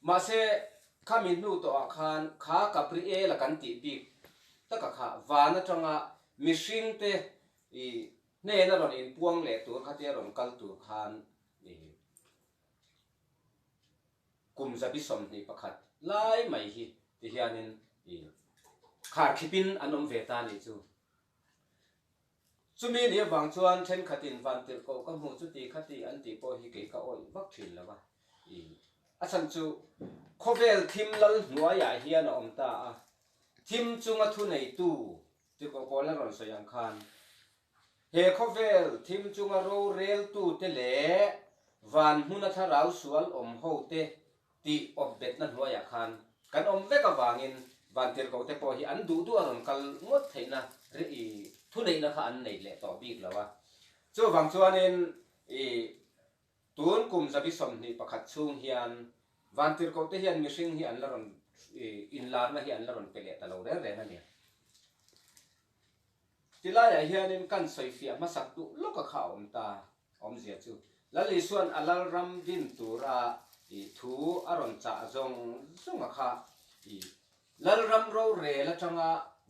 Mahse, khami hnu tawhah khan kha Gabriel-a kan tih bik taka kha van atanga mihringte i hnena rawn inpuang leh tur khatia rawn kal tur khan i kum 21 lai mai hi ti hianin i kharkhipin an awm ve ta nih chu. Chumi ni avang chuan thenkhatin vantirhkoh ka hmuh chuti khati an tih pawh hi kei ka awih vak thin lo a. I a chhan chu khawvel thim lal hnuaiah hian a awm ta a, thim chunga thuneitu tirhkoh pawl a rawn sawi ang khan He khawvel thim chunga roreltute leh van hmuna thlarau sual awm hote tih awpbetna hnuaiah khan kan awm vek avangin vantirhkohte pawh hi an duh duh a rawn kal ngawt theihna i thuneihna kha an nei leh tawh bik lo a. Chuvang chuanin i tun kum 21 chhung hian vantirhkohte hian mihring hi an la rawn inlarna hi an la rawn pe leh ta lo reng reng a ni. Tilaiah hianin kan sawifiah hmasak duh lawka kha a awm ta. Awmzia chu Lal Isua'n a Lalram din tura i thu a rawn chah zawng zawnga kha i Lalram rorel atanga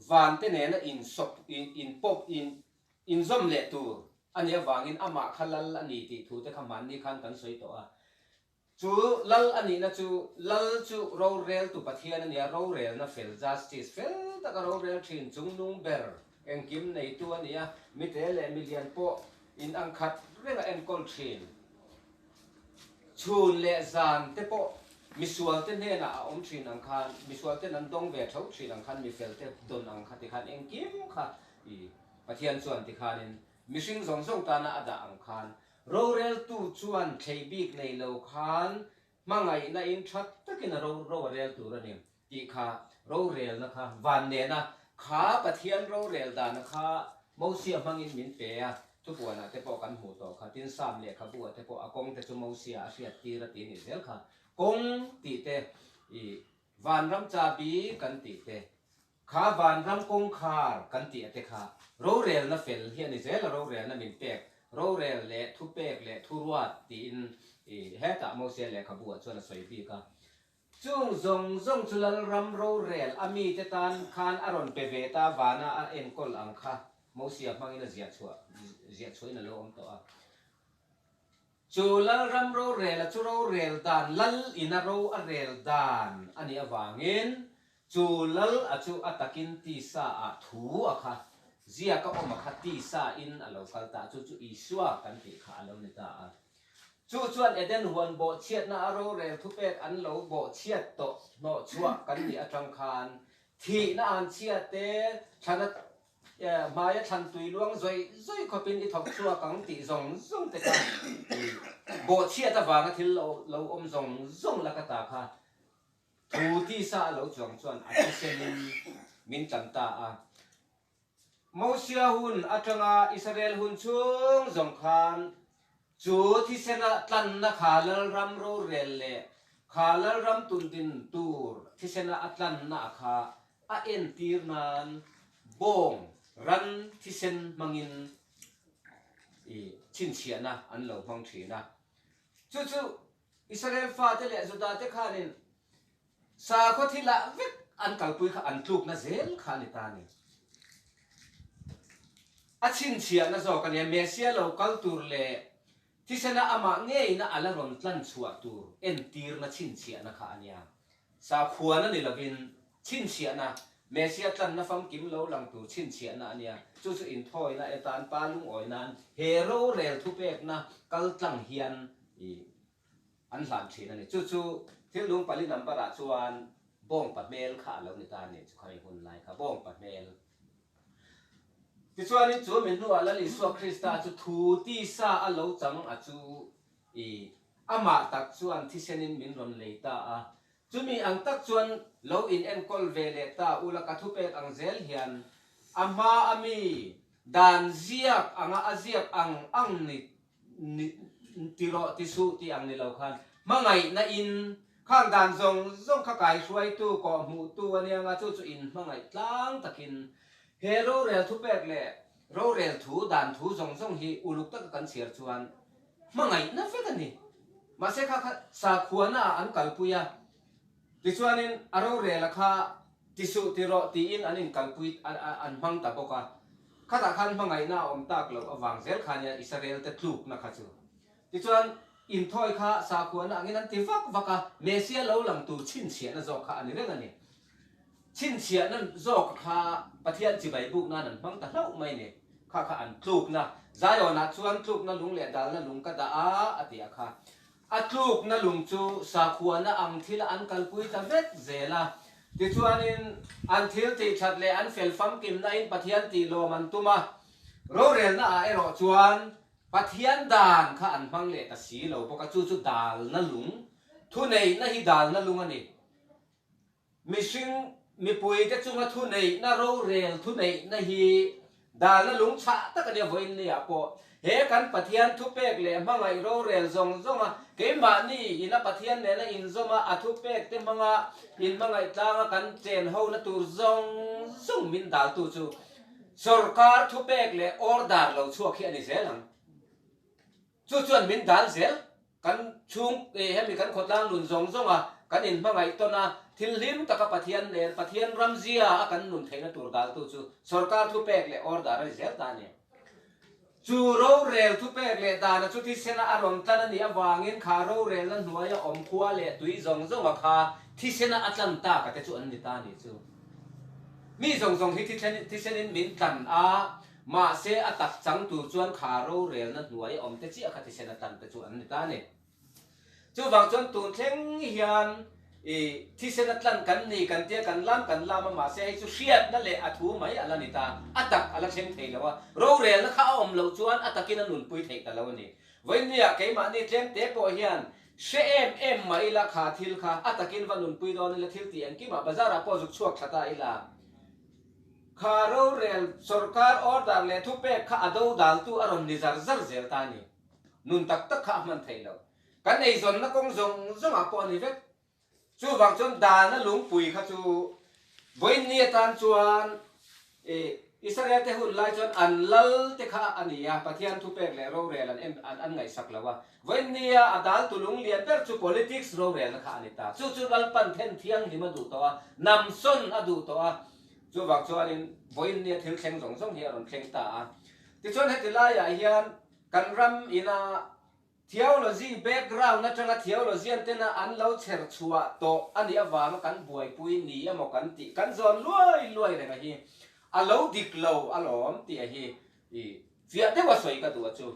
vante nena insawp, inpawp, inzawm leh tur a nih avangin amah kha Lal a ni tih thute kha hmanni khan kan sawi tawh a. Chu Lal a nihna chu Lal chu roreltu Pathian a nia, rorelna fel, justice, fel taka rorel thin chungnung ber engkim neitu a nia, mite leh milian pawh in ang khat renga enkawl thin. Chhun leh zan te pawh misualte hnenah a awm thin ang khan, misualten an dawng ve tho thin ang khan, mifelte dawn ang kha tikhan engkim kha i Pathian chuan tikhanin mihring zawng zawng tana a dah ang khan Roreltu chuan thlei bik nei lo khan hmangaihna in tha takin a ro ro a rel tur a ni tih kha rorelna kha van nena kha Pathian rorel dana kha Mosia hmangin min pe a, thupuanah te pawh kan hmuh tawh kha, tin Sam lehkhabu-ah te pawh a kawng te chu Mosia a hriat tir a ti nih zel kha, kawng tih te i vanram chabi kan tih te Kha vanram kawngkhar kan tih ate kha rorelna fel hi a ni zel a, rorelna min pek, rorel leh thupek leh thuruat tiin i hetah Mosia lehkhabu ah chuan a sawi bik a. Chung zawng zawng chu Lalram rorel a mite tan khan a rawn pe ve ta vana a enkawl ang kha Mosia hmangin a ziah chhuah ziah chhuahin a lo awm tawh a. Chu Lalram rorela chu rorel dan Lal ina ro a rel dan a nih avangin Chu lal a chu a takin tisa ah thu a kha, ziak a awm a kha tisa in a lo kal ta, chu chu Isua kan tih kha a lo ni ta a. Chu chuan Eden huan bawhchhiatna a rorel thupek an lo bawhchhiat tawh hnawhchhuah kan nih atang khan thihna an chhiat te thlana hmaia thlan tui luang zawih zawih khawpin i thawk chhuak ang tih zawng zawng te kha bawhchhiat avanga thil lo awm zawng zawng laka ta kha Thu tisa a lo chuang chuan a thisenin min tlan ta a. Mosia hun atanga Israel hun chhung zawng khan chu thisena tlanna kha Lalram rorel leh kha Lalram tundin tur thisena a tlanna kha a entir nan bawng ran thisen hmangin i chhinchhiahna an lo hmang thin a. Chu chu Israel fate leh Judate khanin sakhaw thilah vek an kalpui kha an tlukna zel kha a ni ta a ni. A chhinchhiahna zawk a nia, Messia lo kal tur leh thisena amah ngeina a la rawn tlan chhuah tur entirna chhinchhiahna kha a nia. Sakhuana ni lovin chhinchhiahna, Messia tlanna famkim lo lang tur chhinchhiahna a nia. Chu chu inthawina etan pa lungawi nan he rorel thupekna kal tlang hian i an hlan thin a ni. Chu chu thil nung pali number ah chuan bawngpa hmel kha a lo ni ta a ni. Chu khami hun lai kha bawngpa hmel. Tichuanin chu mi hnuah Lal Isua Krista chu thu tisa a lo chang a chu i amah tak chuan thisenin min rawn lei ta a. Chumi ang tak chuan lo in enkawl ve leh ta ula ka thupek ang zel hian a hma a mi dan ziak anga a ziak ang ang ni Ni ti rawh ti suh tih ang ni lo khan hmangaihna in khang dan zawng zawng kha kaihruaitu kawh hmuhtu a nia nga chu chu in hmangaih tlang takin he rorel thupek leh rorel thu dan thu zawng zawng hi uluk taka kan chhiar chuan hmangaihna vek a ni. Mahse kha kha sakhuana ah an kalpui a. Tichuanin a rorela kha ti suh ti rawh tiin an inkalpui an hmang ta bawk a. Khatah khan hmangaihna a awm tak loh avang zel kha nia Israel te tlukna kha chu. Tichuan inthawi kha sakhuana angin an ti vak vak a, Mesia lo lang tur chhinchhiahna zawk kha a ni reng a ni. Chhinchhiahna zawk kha Pathian chibai buk nan an hmang ta hlauh mai ni. Kha kha an tlukna. Zion-ah chuan tlukna lung leh dalna lung ka dah a, a ti a kha. A tlukna lung chu sakhuana ang thila an kalpui ta vek zel a. Tichuanin an thil tih that leh an fel famkimnain Pathian tih lawm an tum a. Rorelna ah erawh chuan Pathian dan kha an hmang leh ta si lo bawk a, chu chu dalna lung, thuneihna hi dalna lung a ni. Mihring mipuite chunga thuneihna rorel thuneihna hi dalna lung chhah tak a nia vawiin niah pawh he kan Pathian thupek leh hmangaih rorel zawng zawnga keimahni ina Pathian nena inzawma a thupek te hmanga inhmangaih tlanga kan chen hona tur zawng zawng min daltu chu sorkar thupek leh order lo chhuak hi a ni zel ang. Chu chuan min dal zel, kan chhung hemi kan khawtlang nun zawng zawnga kan inhmangaih tawn a, thil hlim taka Pathian nen Pathian ramzia a kan nun theihna tur daltu chu sorkar thupek leh order a ni zel ta a ni. Chu rorel thupek leh dana chu thisena a rawn tlan a nih avangin kha rorelna hnuaia awm khua leh tui zawng zawnga kha thisena a tlan tak a te chu an ni ta a ni chu. Mi zawng zawng hi thisenin min tlan a, Mahse, a tak chang tur chuan kha rorelna hnuai awm te chiah kha thisen a tan te chu an ni ta a ni. Chuvang chuan tun thleng hian i thisen a tlan kan ni kan tia kan lam kan lam a, mahse hei chu hriatna leh a thu mai a la ni ta, a tak a la thleng thei lo a, rorelna kha a awm loh chuan a takin a nunpui theih ta lo a ni. Vawinia keimahni tlem te pawh hian hre em em mah ila kha thil kha a takin va nunpui dawn ila thil tih engkimah bazar ah pawh zuk chhuak thla ta ila, Kha rorel sorkar order leh thupek kha a do daltu a rawn ni zar zar zel ta a ni. Nun tak tak kha a hman theih lo. Kan eizawnna kawng zawng zawngah pawh a ni vek. Chuvang chuan dalna lungpui kha chu vawiin ni atan chuan Israel te hun lai chuan an lal te kha a ni a, Pathian thupek leh rorel an an ngaihsak lo a. Vawiin nia a daltu lung lian ber chu politics rorelna kha a ni ta. Chu chu Lalpan then thianghlim a duh tawh a, namsawn a duh tawh a. Chuvang chuanin vawiin nia thil thleng zawng zawng hi a rawn thleng ta a. Tichuan heti laiah hian kan ram ina theology background atanga theologian tena an lo chher chhuah tawh a nih avanga kan buaipui ni emaw kan tih kan zawn luai luai reng a hi a lo dik lo alawm tih a hi i fiah deuh a sawi ka duh a chu.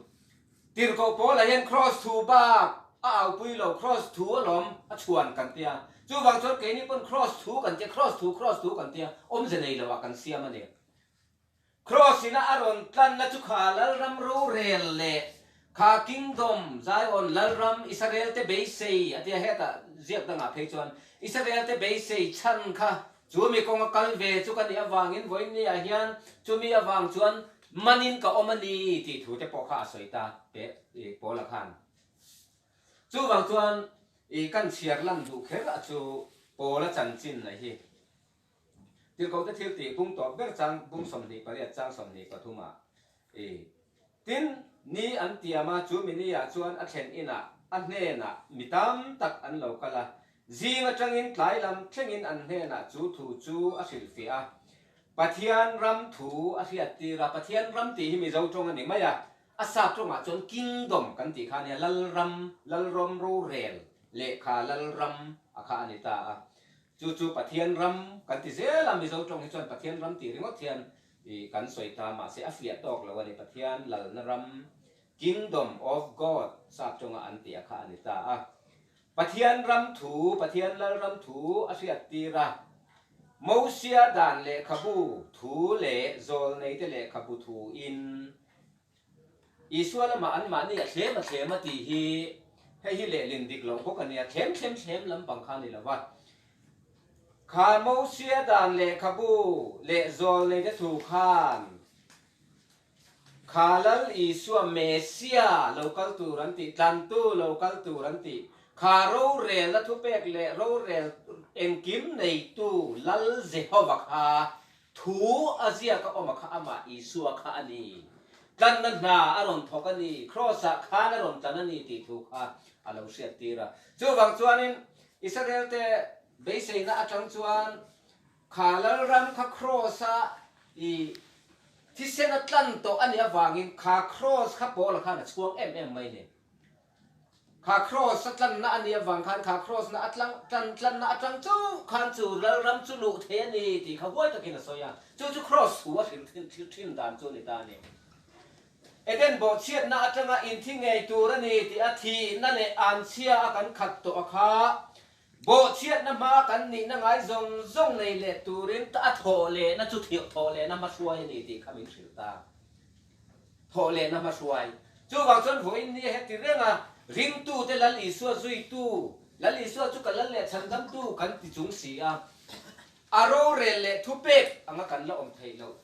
Tirhkoh Paula hian Kraws thu bak a aupui lo, Kraws thu alawm a chhuan kan tia. Chuvang chuan keini pawn Kraws thu kan tia, Kraws thu, Kraws thu kan tia, awmze nei loah kan siam a ni. Kraws ina a rawn tlanna chu kha Lalram rorel leh kha Kingdom, Zion, Lalram, Israel-te beisei a tia, hetah ziak dangah phei chuan Israel-te beisei chhan kha Chu mi kawnga kal ve chu ka nih avangin vawiinniah hian chumi avang chuan manin ka awm a ni tih thu te pawh kha a sawi ta pe i Paula khan. Chuvang chuan i kan chhiar lan duh kher a chu Paula chanchin a hi. Tirhkohte thil tih bung tawp ber chang bung 28 chang 23 ah i Tin, ni an tiam a, chu mi ni ah chuan a thlen inah a hnenah mi tam tak an lo kal a, Zing atangin tlai lam thlengin an hnenah chu thu chu a hrilhfiah a, Pathian ram thu a hriattir a, Pathian ram tih hi Mizo tawng a ni mai a, a sap tawngah chuan Kingdom kan tih kha a nia, Lalram, Lalrawm rorel lehkha Lalram a kha a ni ta a, chu chu Pathian ram kan ti zel a, Mizo tawng hi chuan Pathian ram tih ringawt hian kan sawi ta, mahse a fiah tawk lo a ni, Pathian lalna ram, Kingdom of God sap tawnga an tih a kha a ni ta a. Pathian ram thu, Pathian lal ram thu a hriattir a. Mosia dan lehkhabu thu leh zawlneite lehkhabu thuin Isua lamah anmahni a thlem a thlem a tih hi hei hi lehlin dik loh bawk a nia, thlem thlem thlem lampang kha a ni lo va. Kha Mosia dan lehkhabu leh zawlneite thu khan Kha Lal Isua Messia lo kal tur an tih, tlantu lo kal tur an tih, kha rorelna thupek leh rorel engkim neitu Lal Jehova kha thu a ziak a awm a kha amah Isua kha a ni. Tlanna hna a rawn thawk a ni, Kraws-ah khan a rawn tlan a ni tih thu kha a lo hriattir a. Chuvang chuanin Israel-te. beiseina atang chuan kha Lalram kha Kraws-a i thisen a tlan tawh a nih avangin kha Kraws kha Paula khan a chhuang em em mai ni. Kha Kraws a tlanna a nih avang khan kha Kraws na a tlang tlan tlanna atang chauh khan chu Lalram chu luh thei a ni tih kha huai takin a sawi a, chu chu Kraws thu a hrilh thin thin dan chu a ni ta a ni. Eden bawhchhiatna atanga inthi ngei tur a ni tih a thihna leh anchhia a kan khat tawh a kha bawhchhiatna hma kan nihna ngai zawng zawng nei leh turin a thawh lehna chu thawh lehna hmahruai a ni tih kha min hrilh ta. Thawh lehna hmahruai. Chuvang chuan vawiin ni a heti reng a, ringtute Lal Isua zuitu, Lal Isua chu ka lal leh chhandamtu kan ti chung si a, a rorel leh thupek anga kan la awm theih loh.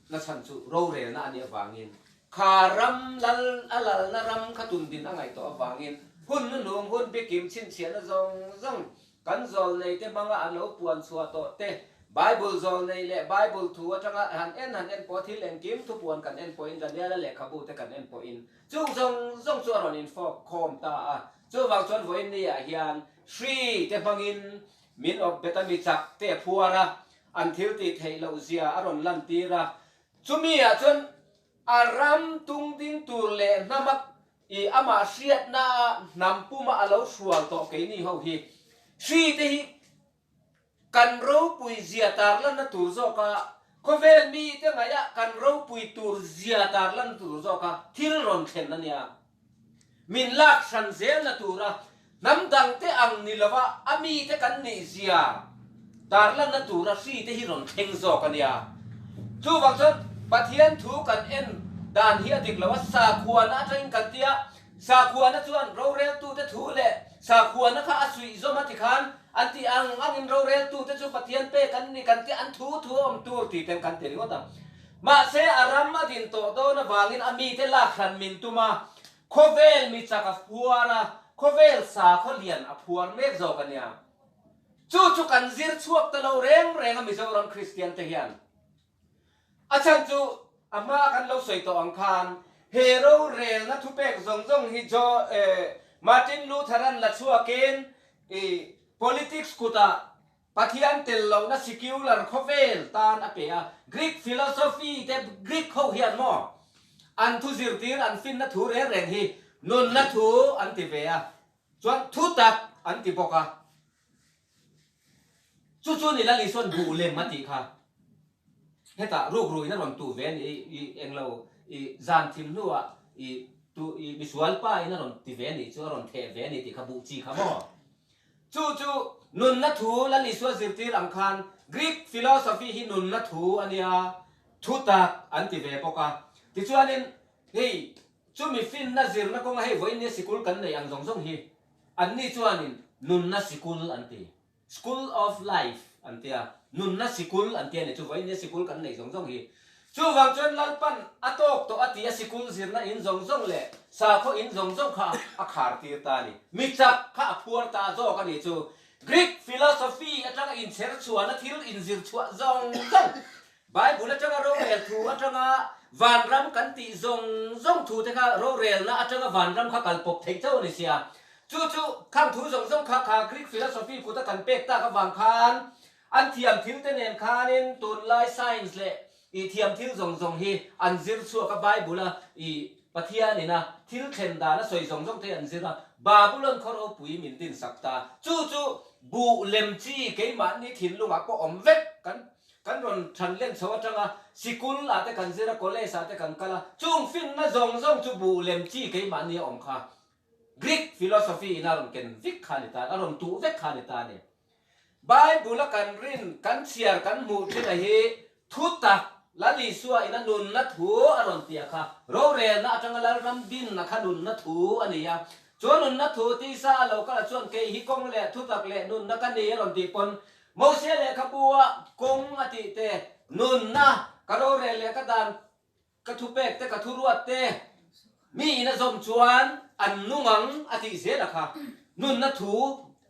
Na chhan chu rorelna a nih avangin kha ram lal a lalna ram kha tundin a ngaih tawh avangin hun hnuhnung hun bikim chhinchhiahna zawng zawng kan zawlnei te hmanga an lo puan chhuah tawh te Bible zawlnei leh Bible thu atanga han en han en pawh thil engkim thupuan kan en pawhin Daniela lehkhabu te kan en pawhin chung zawng zawng chu a rawn infawk khawm ta a. Chuvang chuan vawiin niah hian hri te hmangin min awp bet a mi chak te a phuar a, An thil tih theih loh zia a rawn lantir a, chumi ah chuan a ram tung ding tur leh hnama i amah hriatna a hnam puma a lo hrual tawh keini ho hi hri te hi kan ropui zia tarlanna tur zawk a, khawvel mite ngaih ah kan ropui tur zia tarlanna tur zawk a thil rawn thlen a nia. Min lak hran zelna tura hnam dangte ang ni lova a mite kan nih zia tarlanna tura hrite hi rawn thleng zawk a nia. Chuvang chuan Pathian thu kan en dan hi a dik lo a, sakhuana atangin kan ti a, sakhuana chuan roreltute thu leh sakhuana kha a suih zawm a ti khan an ti ang angin roreltute chu Pathian pek an ni kan ti a, an thu thu a awm tur tih ten kan ti ringawt a. Mahse, a ram a din tawh dawn avangin a mite lak hran min tum a, khawvel mi chak a phuar a, khawvel sakhaw lian a phuar mek zawk a nia. Chu chu kan zir chhuak ta lo reng reng a Mizoram Kristian te hian. A chhan chu a hma kan lo sawi tawh ang khan he rorelna thupek zawng zawng hi Jo Martin Luther-a'n la chhuakin i politics kutah Pathian tel lohna secular khawvel tan a pe a, Greek philosophy te Greek ho hian maw an thu zirtir an finna thu reng reng hi nunna thu an ti ve a, chuan thu tak an ti bawk a, chu chu ni Lal Isuan buh lem a tih kha hetah rukruin a rawn tuh ve a ni i englo i zan thim hnuah i tu i misual pa in a rawn ti ve a nih chu a rawn theh ve a ni tih kha buh chi kha maw. Chu chu nunna thu Lal Isua zirtir ang khan Greek philosophy hi nunna thu a nia, thu tak an ti ve bawk a. Tichuanin hei chumi finna zirna kawnga hei vawiin nia sikul kan neih ang zawng zawng hi anni chuanin nunna sikul an ti, school of life an tia, nunna sikul an ti a ni chu vawiin nia sikul kan neih zawng zawng hi. Chuvang chuan Lalpan a tawk tawh a ti a sikul zirna in zawng zawng leh sakhaw in zawng zawng kha a khar tir ta a ni. Mi chak kha a phuar ta zawk a ni chu. Greek philosophy atanga inchher chhuahna thil inzir chhuah zawng zawng, Bible atanga rorel thu atanga vanram kan tih zawng zawng thu te kha rorelna atanga vanram kha kal pawp theih chauh a ni sia. Chu chu khang thu zawng zawng kha kha Greek philosophy kuta kan pek tak avang khan An thiam thil te nen khanin tunlai science leh i thiam thil zawng zawng hi an zir chhuak a, Bible a i Pathian ina thil thlen dan a sawi zawng zawng te an zir a, Babulon khaw ropui min din sak ta. Chu chu buh lem chi keimahni thinlungah pawh awm vek kan kan rawn than len chho atanga sikul ah te kan zir a, college ah te kan kal a, chung finna zawng zawng chu buh lem chi keimahni a awm kha Greek philosophy in a rawn ken vek kha a ni ta, a rawn tuh vek kha a ni ta a ni. Bible a kan rin, kan chhiar, kan hmuh thin a hi thu tak Lal Isua in a nunna thu a rawn tia kha rorelna atanga Lalram dinna kha nunna thu a ni a. Chu nunna thu tisa a lo kal ah chuan kei hi kawng leh thu tak leh nunna ka ni a rawn tih pawn Mosia lehkhabu a kawng a tih te nunna ka rorel leh ka dan Ka thupek te ka thuruat te mi in a zawm chuan an nung ang a tih zel a kha. Nunna thu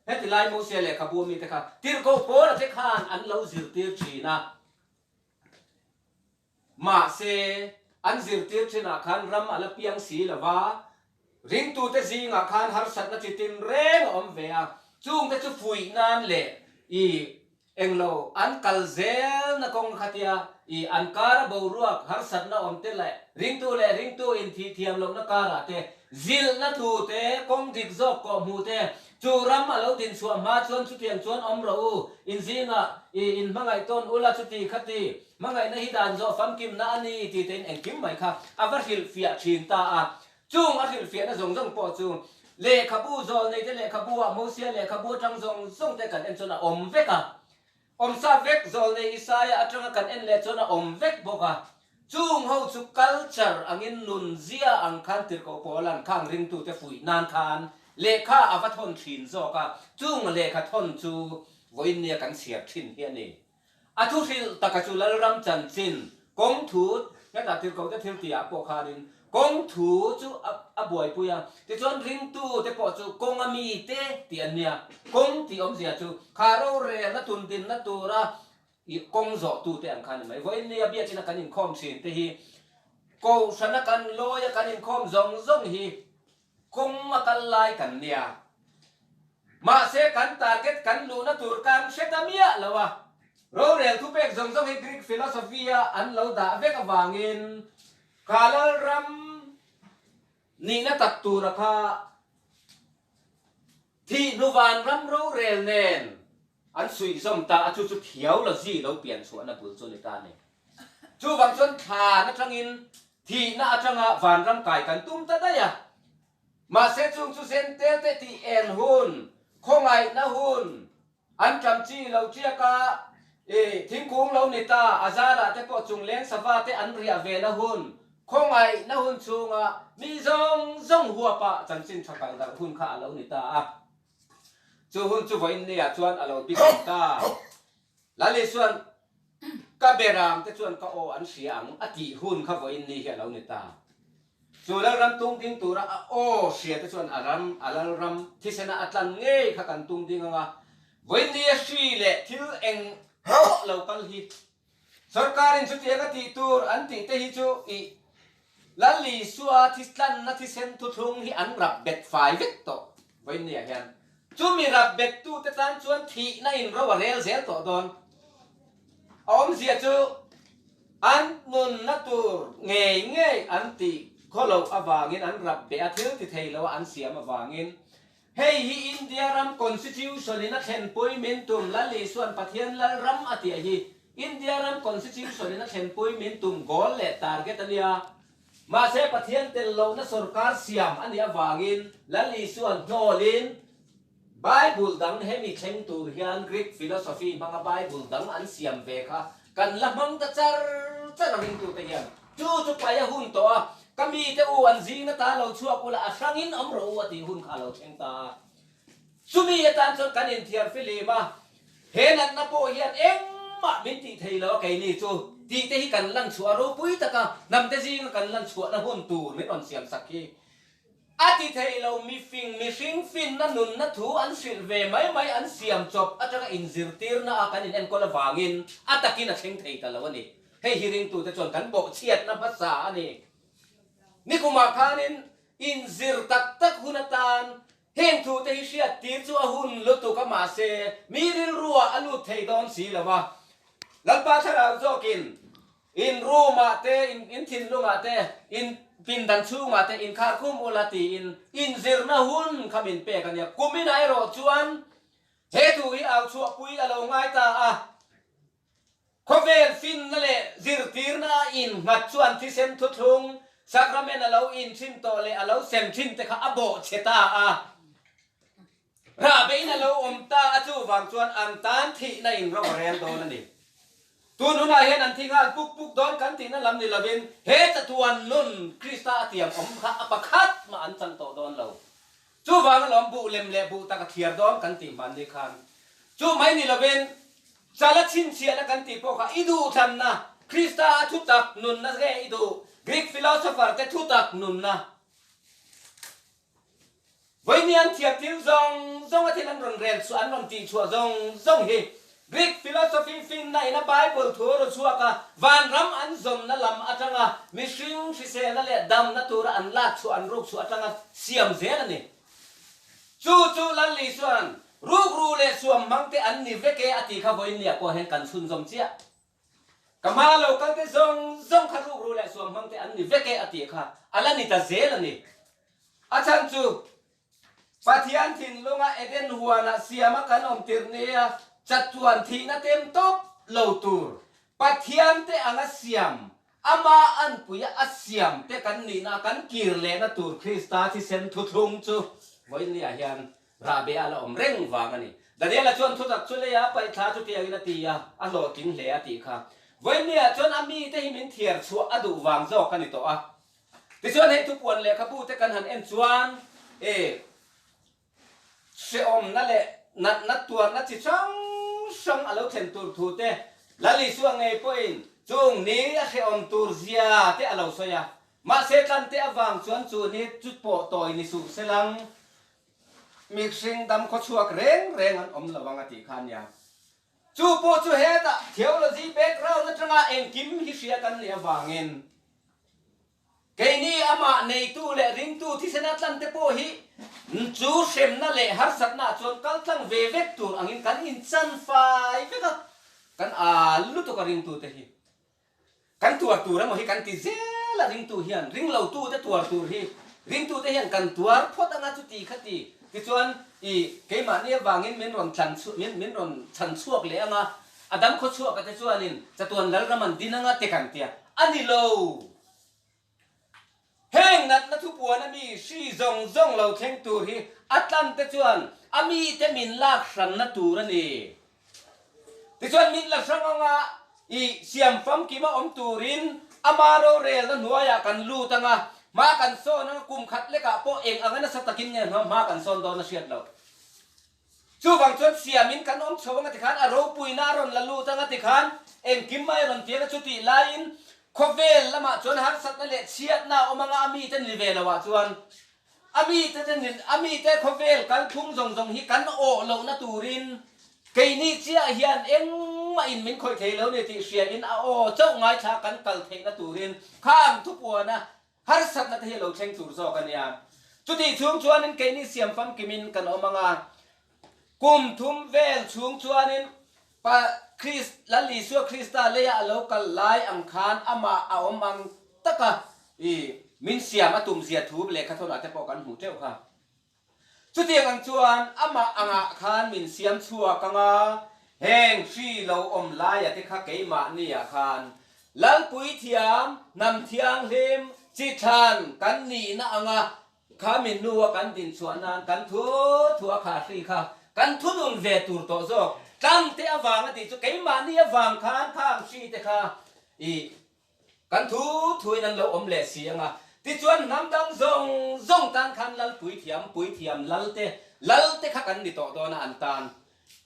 heti lai Mosia lehkhabu a mite kha tirhkoh Paula te khan an lo zirtir thin a. Mahse, an zirtir thinah khan ram a la piang si lo va, ringtute zingah khan harsatna chi tin reng a awm ve a, chungte chu fuih nan leh. I englo an kal zel na kawng kha tia i an kara boruak harsatna awm te leh ringtu leh ringtu inthih thiam lohna karah te zilhna thu te kawng dik zawk kawh hmuh te chu ram a lo dinchhuah hma chuan chutiang chuan awm rawh u in zingah i inhmangaih tawn ula chuti khati hmangaihna hi dan zawh famkimna a ni tih tein engkim mai kha a va hrilhfiah thin ta a. Chung a hrilhfiahna zawng zawng pawh chu lehkhabu zawlneite lehkhabu-ah Mosia lehkhabu atang zawng zawng te kan en chuan a awm vek a. Awmsa vek zawlnei Isaia atanga kan en leh chuan a awm vek bawk a. Chung ho chu culture angin nun zia ang khan tirhkoh Paula'n khang ringtute fuih nan khan lehkha a va thawn thin zawk a, chung lehkha thawn chu vawiin nia kan chhiar thin hi a ni. A thu hrilh taka chu Lalram chanchin kawng thu hetah tirhkohte thil tihah pawh khanin kawng thu chu a buaipui a, tichuan ringtute pawh chu kawnga mite tih an nia. Kawng tih awmzia chu kha rorelna tundinna tura kawng zawhtute ang kha a ni mai. Vawiin nia biakina kan inkhawm thin te hi Kohhrana kan lawia kan inkhawm zawng zawng hi Kawng a kal lai kan nia. Mahse kan target kan luhna tur kan hre ta miah lo a. Rorel thupek zawng zawng hi Greek philosophy a an lo dah vek avangin kha Lalram nihna tak tura kha thih hnuvan ram rorel nen an suihzawm ta a, chu chu theology lo pian chhuahna bul chu a ni ta a ni. Chuvang chuan thlan atangin Thihna atanga vanram kai kan tum ta daih a. Mahse chung chu zen tel te tih en hun, khawngaihna hun, an ṭam chi lo ṭiak a, i thingkung lo ni ta, a zarah te pawh chungleng sava te an riah ve na hun, khawngaihna hun chhunga mi zawng zawng huapa chanchin ṭha kal darh hun kha a lo ni ta a. Chu hun chu vawiin nia chuan a lo bik ta. Lali chuan, Ka beram te chuan ka aw an hria ang a tih hun kha vawiin ni hi a lo ni ta. Chu Lalram tung ding tura a aw hria te chuan a ram, a Lalram thisena a tlan ngei kha kan tung ding ang a. Vawiin ni a hri leh thil eng pawh lo kal hi Sorkarin chutiang a tih tur an tih te hi chu i Lal Isua thitlanna thisen thuthlung hi an rap bet fai vek tawh vawiin ni ah hian. Chumi rap bet tute tan chuan thihna in ro a rel zel tawh dawn. A awmzia chu an nunna tur ngei ngei an tih khaw loh avangin an rap beh a thil ti thei lo a an siam avangin Hei hi India ram Constitution in a thlenpui min tum Lal Isuan Pathian Lal ram a tih hi India ram Constitution in a thlenpui min tum goal leh target a nia. Mahse Pathian tel lohna sorkar siam a nih avangin Lal Isuan hnawlin Bible dang hemi thleng tur hian Greek philosophy hmanga Bible dang an siam ve kha kan la hmang ta char char a ringtute hian chu chu pai a hun tawh a, Ka mite u an zing ata lo chhuak ula a hrangin awm rawh u a tih hun kha a lo thleng ta a. Chumi atan chuan kan inthiar filim a, he natna pawh hian engmah min tih thei lo a keini chu tih te hi kan lan chhuah a ropui taka hnamte zinga kan lan chhuahna hun tur min rawn siam sak hi a ti thei lo. Mifing mihring finna nunna thu an hrilh ve mai mai an siam chawp atanga inzirtirna a kan inenkawl avangin a takin a thleng thei ta lo a ni. Hei hi ringtute chuan kan bawhchhiatna hmasa a ni. Nikumah khanin inzir tak tak hun atan heng thute hi hriattir chu a hun lutuk a mahse mi rilruah a lut thei dawn si lo a. Lalpa thlarau zawkin in room-ah te, in thinlungah te, in pindan chhungah te inkharkhum ula tiin inzirna hun kha min pek a nia. Kuminah erawh chuan he thu hi au chhuahpui a lo ngai ta a. Khawvel finna leh zirtirna a innghat chuan thisen thuthlung, sacrament a lo inthin tawh leh a lo sem thin te kha a bawh chhe ta a. Rahbein a lo awm ta a chuvang chuan an tan thihna in ro a rel dawn a ni. Tun hunah hian an thi nghal puk puk dawn kan tihna lam ni lovin he chatuan nun Krista a tiam awm kha a pakhat mah an chang tawh dawn lo. Chuvang alawm buh lem leh buh tak a thliar dawn kan tih hman ni khan chu mai ni lovin Chala chhinchhiahna kan tih pawh kha i duhthlanna, Krista a thutak nunna nge i duh, Greek philosopher te thutak nunna? Vawiini an thiam thil zawng zawng a thil an rawn rel chhuah, an rawn tih chhuah zawng zawng hi Greek philosophy finna ina Bible thu a rawn chhuak a, vanram an zawnna lam atanga mihring hriselna leh damna tura an lak chhuah, an ruk chhuah atanga siam zel a ni. Chu chu Lal Isua'n. Rukru leh suam hmang te an ni vek e a ti kha vawiinniah pawh hian kan chhunzawm chiah. Ka hma lo kal te zawng zawng kha rukru leh suam hmang te an ni vek e a tih kha a la ni ta zel a ni. A chhan chu Pathian thinlunga Eden huanah siama kan awm tirh nia chatuan thihna tem tawp lo tur Pathian te anga siam Ama anpuia a siam te kan nihna kan kir lehna tur Krista thisen thuthlung chu vawiinniah hian rahbe a la awm reng vang a ni. Daniela chuan thutak chu leia paih thla chu tiangin a ti a, a hlawhtling hle a tih kha. Vawiinniah chuan a mite hi min thiar chhuah a duh vang zawk a ni tawh a. Tichuan hei thupuan lehkhabu te kan han en chuan e Hrehawmna leh natna tuarna chi hrang hrang a lo thlen tur thu te, Lal Isua ngei pawhin chung ni a hrehawm tur zia te a lo sawi a. Mahse tlante avang chuan chu ni chu pawh tawi ni suh selang mihring dam khawchhuak reng reng an awm lo ang a tih kha a nia. Chu pawh chu hetah theology background atanga engkim hi hria kan nih avangin Keini amah neitu leh ringtu thisena tlante pawh hi chu hremna leh harsatna chuan kal tlang ve vek tur angin kan inchan fai vek a, kan al lutuk a ringtute hi. Kan tuar tur emaw hi kan ti zel a ringtu hian, ringlotute tuar tur hi ringtute hian kan tuar phawt anga chuti khati tichuan i keimahni avangin min rawn tlan min min rawn chhan chhuak leh anga a dam khaw chhuak a te chuanin chatuan lalram an din anga te kan tia a ni lo. Heng natna thupuan a mi hri zawng zawng lo thleng tur hi a tlan te chuan a mite min lak hranna tur a ni. Tichuan min la hrang anga i siam famkim a awm turin ama rorelna hnuaiah kan lut anga hma kan sawn anga kum khat lekah pawh eng anga nasa takin nge hma kan sawn dawn a hriat loh. Chuvang chuan siamin kan awm chho anga tikhan a ropuina a rawn la lut anga tikhan engkim mai a rawn ti anga chutih laiin khawvel lamah chuan harsatna leh chhiatna a awm anga a mite ni ve loah chuan a mite te ni a mite khawvel kalphung zawng zawng hi kan awh lohna turin keini chiah hian engmah in min khawih thei lo ni tih hria in a aw chauh ngaithla kan kal theihna turin khang thupuana Harsatna te hi a lo thleng tur zawk a nia. Chutih chhung chuanin keini siam famkimin kan awm ang a, kum thum vel chhung chuanin Pa Krist, Lal Isua Krista leia a lo kal lai ang khan amah a awm ang taka i min siam a tum zia thu lehkha thawnah te pawh kan hmuh teuh kha. Chutiang ang chuan amah angah khan min siam chhuak ang a, heng hri lo awm laia te kha keimahniah khan Lalpui thiam, hnam thianghlim, chi thlan kan nihna anga kha min nua kan din chhuah nan kan thu thu a kha hri kha kan thunun ve tur tawh zawk. Tlangte avang a tih chu keimahni avang khan khang hri te kha i Kan thu thuin an lo awm leh si ang a, tichuan hnam dang zawng zawng tan khan lal puithiam, puithiam lal te, lal te kha kan ni tawh dawn a an tan.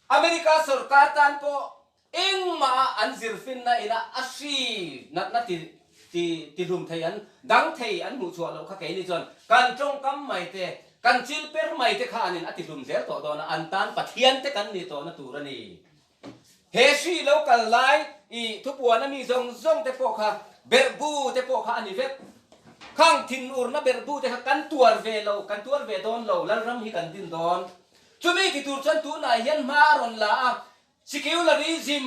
America sorkar tan pawh engmah a an zirfinna ina a hri natna ti ti tihlum thei an dang thei an hmuh chhuah loh kha keini chuan kan tawngkam mai te, kan chil per mai te kha anin a tihlum zel tawh dawn a, an tan Pathian te kan ni tawhna tur a ni. He hri lo kal lai i thupuan a mi zawng zawng te pawh kha berhbu te pawh kha a ni vek. Khang thinurna berhbu te kha kan tuar ve lo, kan tuar ve dawn lo, Lalram hi kan din dawn. Chumi ti tur chuan tunah hian hma a rawn la a, Secularism,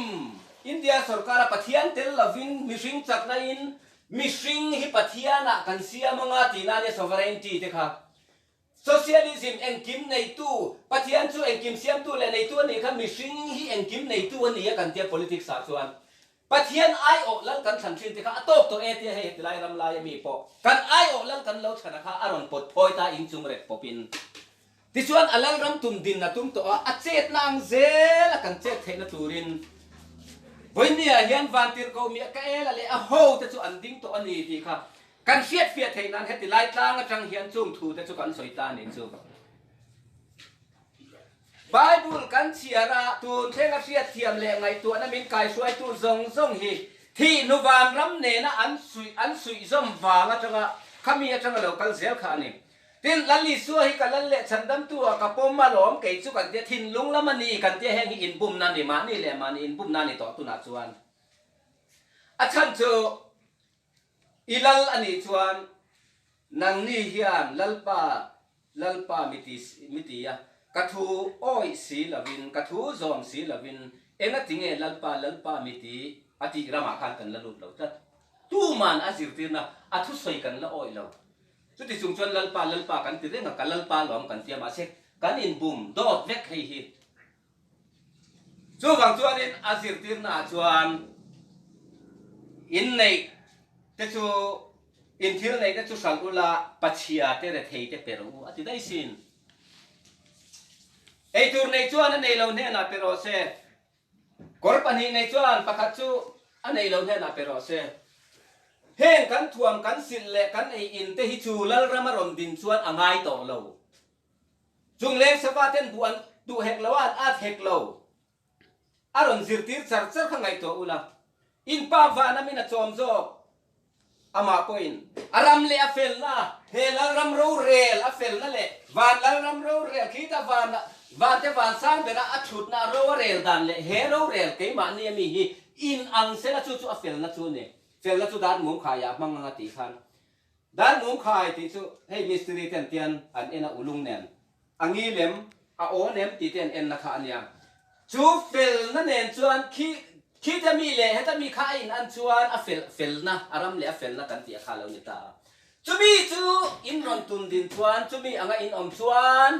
India sorkara Pathian tel lovin mihring chakna in mihring hi Pathianah kan siam anga tihna a nia sovereignty te kha. Socialism engkim neitu, Pathian chu engkim siamtu leh neitu a nih kha mihring hi engkim neitu a ni a kan tia politics ah chuan Pathian aiawh lal kan thlan thin te kha a tawk tawh e tia hei heti lai ram lai a mi pawh kan aiawh lal kan lo thlan a kha a rawn pawt phawi ta inchung rek pawp in tichuan a lal ram tum din a tum tawh a a chetna ang zel a kan chet theihna turin vawinia hian vantirhkoh miah ka ela leh a ho te chu an ding tawh a ni tih kha Kan hriatfiah theih nan heti lai tlang atang hian chung thu te chu kan sawi ta nih chu. Bible kan chhiar a, tun thlenga hriatthiam leh ngaihtuahna min kaihruaitu zawng zawng hi thih hnu vanram nena an suih an suihzawm vang atanga khami atanga lo kal zel kha a ni. Tin, Lal Isua hi ka lal leh chhandamtu ah ka pawm alawm, kei chu kan tia thinlung lam a ni kan tia heng hi inbumna a ni, mahni leh mahni inbumna a ni tawh tunah chuan. A chhan chu I lal a nih chuan nangni hian Lalpa, Lalpa mi ti, mi ti a. Ka thu awih si lovin, ka thu zawm si lovin, engatinge Lalpa, Lalpa mi ti a tih ramah khan kan la lut lo tlat. Tuman a zirtirna a thusawi kan la awih lo. Chuti chung chuan Lalpa, Lalpa kan ti reng a, ka Lalpa lawm kan tia mahse kan inbum dawt vek hei hi. Chuvang chuanin a zirtirnaah chuan inneih te chu inthil neih te chu hralh ula pachhia te rethei te pe rawh u a ti daih sin. Eitur nei chuan a nei lo hnenah pe rawh se. Kawr pahnih nei chuan pakhat chu a nei lo hnenah pe rawh se. Heng kan thuam kan silh leh kan ei in te hi chu Lalram a rawn din chuan a ngai tawh lo. Chung leng sava ten duh an duh hek lo a, an at hek lo. A rawn zirtir char char kha ngaihtuah ula. In pa van a min a chawm zawk. Amah pawhin a ram leh a felna, he Lalram rorel a felna leh van Lalram rorel khita van van te van sang bera a thutna a ro a rel dan leh he rorel keimahni ami hi in ang sela chu chu a felna chu a ni. Felna chu dan mum khaiah a hmang anga tih khan Dan mum khai tih chu hei mistiri ten tian an en a ulung nen a ngi lem a aw nem tih te an en na kha a nia. Chu felna nen chuan khi khita mi leh heta mi kha a in an chuan a fel felna a ram leh a felna kan tih a kha lo ni ta a. Chumi chu in rawn tun din chuan chumi anga in awm chuan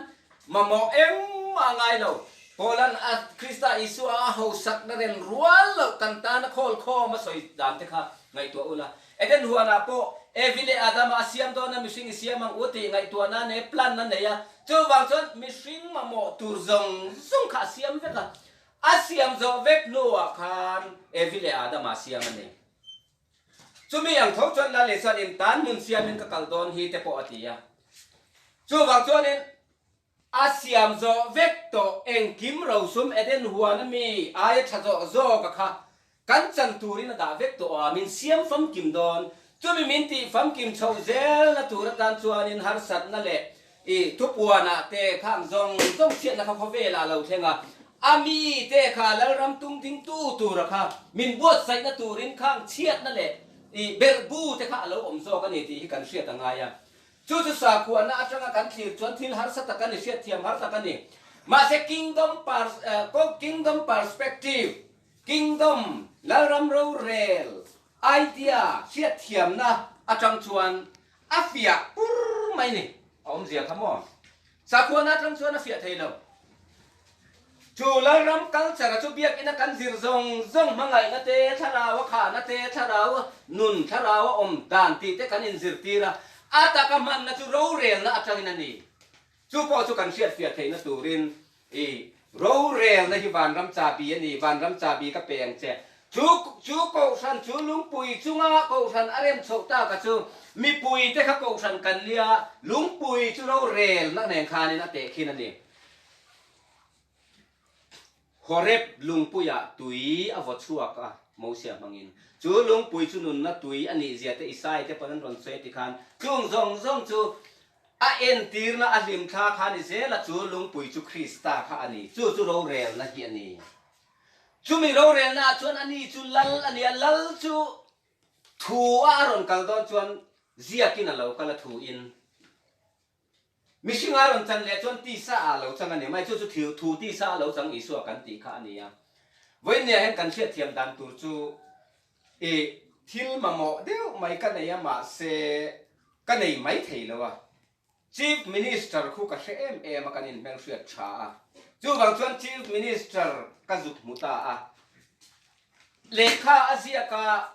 mamawh engmah a ngai lo. Paulan a Krista Isua a hosakna ren rual loh kan tana khawl khawm a sawi dan te kha ngaihtuah ula. Eden huanah pawh Evi leh Adama a siam dawn a, mihring i siam ang u tih ngaihtuahna nei plan a nei a. Chuvang chuan mihring mamawh tur zawng zawng kha a siam vek a. A siam zawh vek hnuah khan Evi leh Adama a siam a ni. Chumi ang tho chuan Lali chuan in tan hmun siamin ka kal dawn hi te pawh a ti a. Chuvang chuanin a siam zawh vek tawh engkim rosum Eden huan a mi aia tha zawh zawk a kha kan chan turin a dah vek tawh a, min siam famkim dawn. Chumi min tih famkim chhoh zelna tur atan chuanin harsatna leh i thupuanah te khang zawng zawng chhiatna kha khawvelah a lo thleng a, a mi te kha Lalram tum dingtu tura kha min buatsaihna turin khang chhiatna leh i berhbu te kha a lo awm zawk a ni tih hi kan hriat a ngai a. Chu chu sakhuana atanga kan thlir chuan thil harsa tak a ni, hriatthiam har tak a ni. Mahse kingdom kingdom perspective, kingdom, Lalram rorel, idea, hriatthiamna atang chuan a fiah pur mai ni. A awmzia kha maw? Sakhuana atang chuan a fiah thei lo. Chu Lalram culture chu biakina kan zir zawng zawng hmangaihna te, thlarau a khahna te, thlarau nun, thlarau a awm dan tih te kan inzirtir a, a taka hmanna chu rorelna atangin a ni. Chu pawh chu kan hriatfiah theihna turin i rorelna hi vanram chabi a ni, vanram chabi ka pe ang che. Chu chu kohhran chu lungpui chunga kohhran a rem chhoh taka chu mipui te kha kohhran kan nia, lungpui chu rorelna nen khanin a tehkhin a ni. Horeb lungpuiah tui a vaw chhuak a, Mosia hmangin. Chu lungpui chu nunna tui a nih zia te Isai te pawn an rawn sawi a ti khan, chung zawng zawng chu a entirna a hlimthla kha a ni zel a, chu lungpui chu Krista kha a ni. Chu chu rorelna hi a ni. Chumi rorelnaah chuan ani chu lal a ni a, lal chu thu a a rawn kal dawn chuan ziakin a lo kal a thuin. Mihring a rawn chan leh chuan tisa ah lo chang a ni mai, chu chu thil thu tisa a lo chang Isua kan tih kha a ni a. Vawiinniah hian kan hriatthiam dan tur chu i thil mamawh deuh mai ka nei a mahse ka nei mai thei lo a. Chief Minister khu ka hre em em a kan inhmelhriat tha a, chuvang chuan Chief Minister ka zuk hmu ta a. Lehkha a ziak a,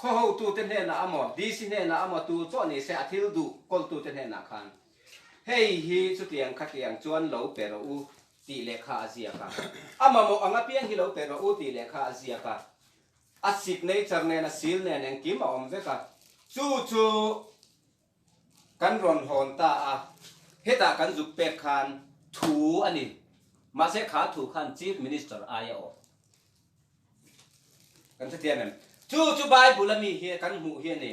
khaw hotute hnenah amaw, DC hnenah amaw tu pawh ni se a thil duh kawltute hnenah khan hei hi chutiang khatiang chuan lo pe rawh u tih lehkha a ziak a, a mamawh ang apiang hi lo pe rawh u tih lehkha a ziak a, a signature nen a seal nen engkim a awm vek a, chu chu kan rawn hawn ta a, hetah kan zuk pek khan thu a ni, mahse kha thu khan Chief Minister aia awh. Kan hrethiam em? Chu chu Bible a mi hi kan hmuh hi a ni.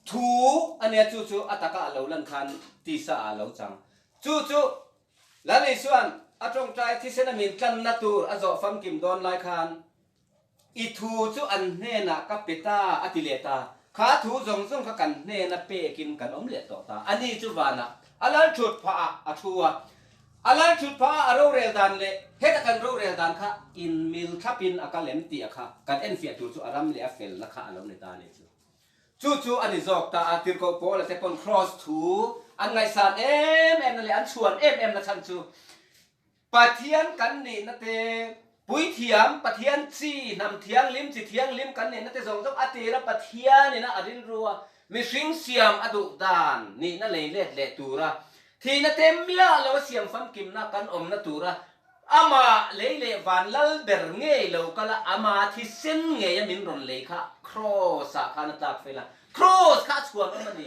Thu a nia chu chu a taka a lo lan khan tisa ah a lo chang. Chu chu Lal Isua'n a tawngtai thisen a min tlanna tur a zawh famkim dawn lai khan i thu chu an hnenah ka pe ta a ti leh ta. Kha thu zawng zawng kha kan hnena pekin kan awm leh tawh ta. Ani chu vanah a lal thut phah ah a thu a. A lal thut phah a, a rorel dan leh heta kan rorel dan kha inmil thlapin a kal em tih a kha kan enfiah tur chu a ram leh a felna kha a lo ni ta a nih chu. Chu chu a ni zawk ta a, Tirhkoh Paula te pawn Kraws thu an ngaihsan em em na leh an chhuan em em na chhan chu Pathian kan nihna te, Puithiam, Pathian chi, hnam thianghlim, chi thianghlim kan nihna te zawng zawng a tira Pathianin a a rilru a, mihring siam a duh dan nihna lei let leh tura thihna te miah lo a siam famkimna kan awmna tura Amah lei leh van lal ber ngei lo kal a, ama thisen ngei a min rawn lei kha Kraws ah khan a tlak fel a, Kraws kha a chhuan awm a ni.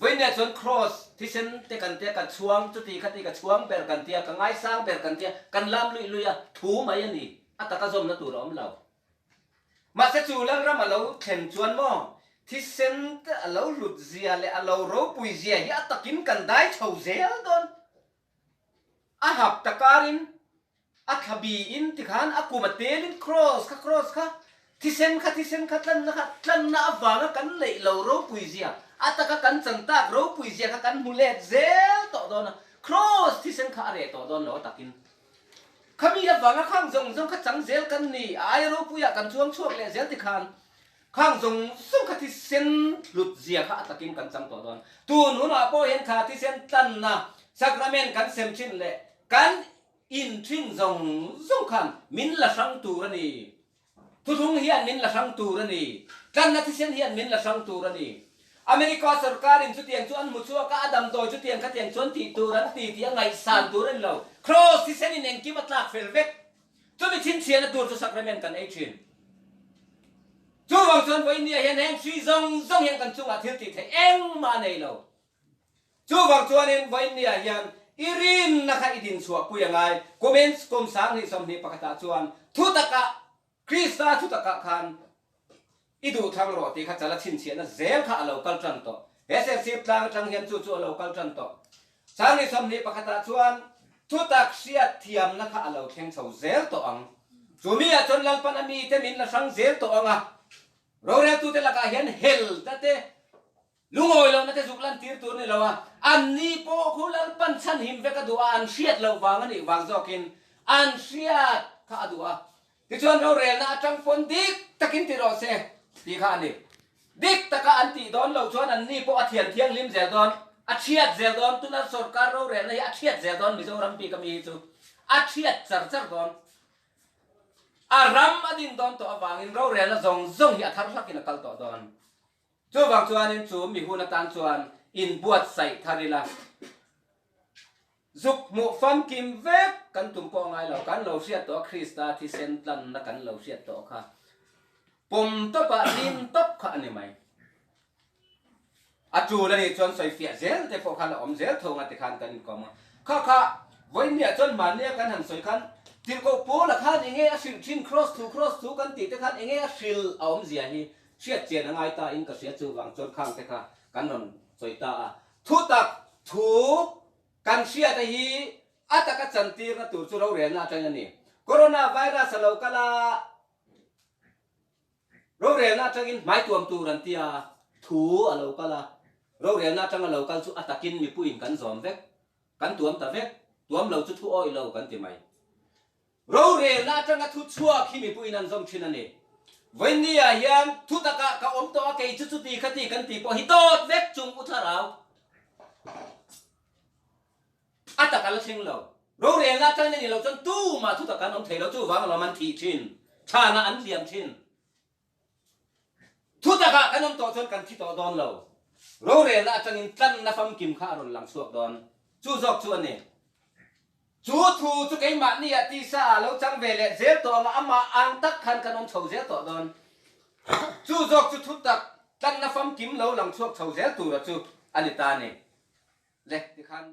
Vawinia chuan Kraws thisen te kan tia ka chhuang chuti kha ti ka chhuang ber kan tia, ka ngaisang ber kan tia, kan lam luih luih a, thu mai a ni, a taka zawmna tur a awm lo. Mahse chu Lalram a lo thlen chuan maw thisen te a lo hlut zia leh a lo ropui zia hi a takin kan dai chho zel dawn. A hap ta karin a thla biin tikhan a kum a telin Kraws kha Kraws kha, thisen kha thisen kha tlanna kha tlanna avanga kan neih lo ropui zia, a taka kan chan tak ropui zia kha kan hmu let zel tawh dawn a, Kraws thisen kha a reh tawh dawn lo a takin. Khami avanga khang zawng zawng kha chang zel kan ni, a aia ropuiah kan chuang chhuak leh zel tikhan Khang zawng zawng kha thisen hlut zia kha a takin kan chang tawh dawn. Tun hunah pawh hian kha thisen tlanna sacrament kan sem thin leh kan in thin zawng zawng khan min la hrang tur a ni. Thuthlung hian min la hrang tur a ni. Tlanna thisen hian min la hrang tur a ni. America sorkarin chutiang chu an hmu chhuak a, a damdawi chutiang khatiang chuan tih tur an ti tih a ngaihsan tur a ni lo. Kraws thisenin engkim a tlak fel vek. Chumi chhinchhiahna tur chu sacrament kan ei thin. Chuvang chuan vawinia hian heng hri zawng zawng hian kan chungah thil tih theih engmah a nei lo. Chuvang chuanin vawinia hian i rinna kha i dinchhuahpui a ngai. Kumin kum 2021 ah chuan thutakah, Krista thutakah khan i duhthlang rawh tih kha chala chhinchhiahna zel kha a lo kal tan tawh. He Serchhip tlang atang hian chu chu a lo kal tan tawh. 2021 ah chuan thutak hriat thiamna kha a lo thleng chho zel tawh ang. Chumi ah chuan Lalpan a mite min la hrang zel tawh ang a, roreltute lakah hian hel ta te, lungawi lohna te zuk lantir tur ni lo a, anni pawh khu Lalpan chhanhim vek a duh a, an hriat loh vang a nih vang zawkin an hriat kha a duh a. Tichuan rorelna atang pawn dik takin ti rawh se tih kha a ni. Dik taka an tih dawn loh chuan anni pawh a thian thianghlim zel dawn, a thiat zel dawn, tuna sorkar rorelna hi a thiat zel dawn Mizoram bik ami hi chu a thiat char char dawn. A ram a din dawn tawh avangin rorelna zawng zawng hi a thar hlakin a kal tawh dawn. Chuvang chuanin chu mi hun atan chuan inbuatsaih thar ila. Zuk hmuh famkim vek kan tum pawh ngai lo, kan lo hriat tawh a Krista thisen tlanna kan lo hriat tawh kha pawm tawpah lim tawp kha a ni mai. A tul a nih chuan sawifiah zel te pawh khan a awm zel tho nga tikhan kan inkawm a. Kha kha vawinia chuan mahnia kan han sawi khan Tirhkoh Paula khan enge a hrilh thin Kraws thu Kraws thu kan tih te khan enge a hrilh a awmzia hi hriat chian a ngai ta in ka hria chuvang chuan khang te kha kan rawn sawi ta a. Thutak thu kan hriata hi a taka chantirna tur chu rorelna atangin a ni. Corona virus a lo kal a, rorelna atangin hmaituam tur an ti a, thu a lo kal a, rorelna atanga lo kal chu a takin mipuiin kan zawm vek, kan tuam ta vek, tuam lo chu thu awih lo kan ti mai. Rorelna atanga thu chhuak hi mipuiin an zawm thin a ni. Vawinia hian thu takah ka awm tawh a, kei chu chuti khati kan tih pawh hi dawt vek chung u thlarau a tak a la thleng lo. Rorelna atangin a nih loh chuan tumah thu takah an awm thei lo, chuvang alawm an thih thin, chhanah an liam thin. Thu takah kan awm tawh chuan kan thi tawh dawn lo. Rorelna atangin tlanna famkim kha a rawn lang chhuak dawn. Chu zawk chu a ni. Chu thu chu keimahnia tisa ah lo chang ve leh zel tawh anga amah ang tak khan kan awm chho zel tawh dawn. Chu zawk chu thu tak tlanna famkim lo lang chhuak chho zel tura chu a ni ta a ni. Le tikhan.